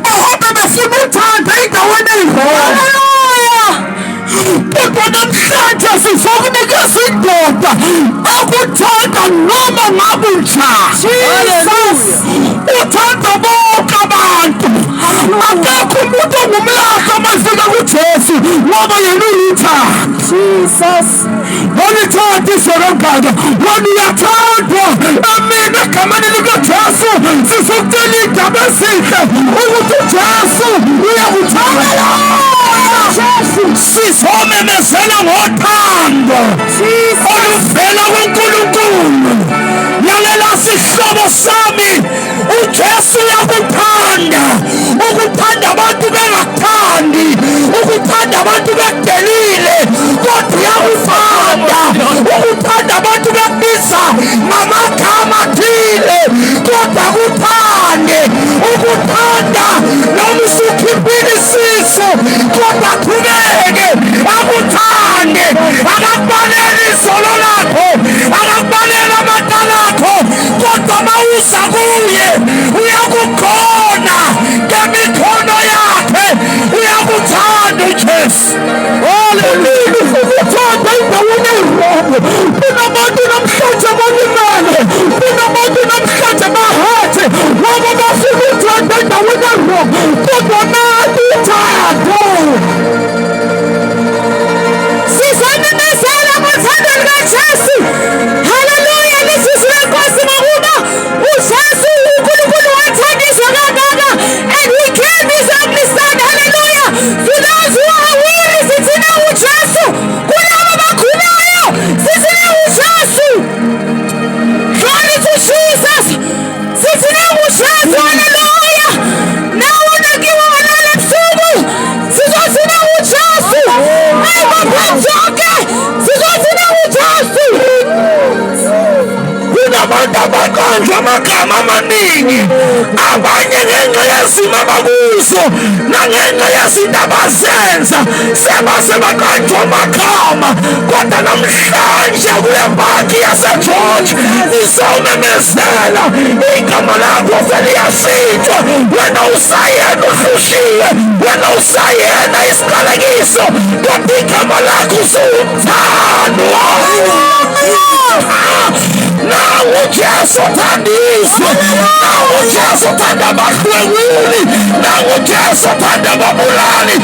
Bahambe befuna uthando ey'ndaweni ey'wrong. Hallelujah. Kodwa namhlanje sizokunikeza indoda akuthanda noma ngabe unjani. Jesus. Uthanda bonke abantu. Akekho umuntu ongumlahla uma efika kuJesu ngoba yena uyithanda. Jesus. Walithanda izwe kangaka, wena uyathandwa. Emini egameni likaJesu sizokutshela iy'ndaba ezinhle ukuthi uJesu uyakuthanda. Jesu. Sizomemezela ngothando Jesus. oluvela kuNkulunkulu. Lalela sihlobo sami, uJesu uyakuthanda. Ukuthanda abantu bengakuthandi, ukuthanda abantu bekudelile, kodwa uyakuthanda. Ukuthanda abantu bekubiza ngamagama athile, kodwa kuthande. Ukuthanda noma usukhiphile isisu, kodwa qhubeke akuthande. Akakubaleli izolo lakho, akakubaleli amacala akho, kodwa mawuza kuye uyakukhona ngemikhono yakhe, uyakuthanda uJesu. Haleluya! Ukuthanda endaweni ewrong. Kunabantu namhlanje abalimele, kunabantu namhlanje bahethe ngoba bafuna uthando endaweni ewrong, kodwa nathi uthando. Sizomemezela ngothando lukaJesu. Haleluya, lizwi lenkosi ngokuba uJesu uNkulunkulu wathanda izwe kangaka and he gave his only son. Hallelujah. To those who are weary, sithina uJesu. Kulabo abakhulayo, sithina uJesu. Glory to Jesus. Sithina uJesu. Hallelujah. Nawe unakiwe walala ebusuku. Sizothina uJesu. Ayibophe zonke. Sizothina uJesu. Kunabantu abaqanjwa amagama amaningi, abanye ngenxa yezimo abakuzo nangenxa yezinto abazenza sebase baqanjwa amagama, kodwa namhlanje kule paki yaseGeorge izomemezela igama lakho seliyashintshwa. Wena usayena uhlushiwe, wena usayena isiqalekiso, kodwa igama lakho usuwumthandwa. Nawu Jesu thandiswe, nawu Jesu thanda abahlwenguli, nawu Jesu thanda ababulali.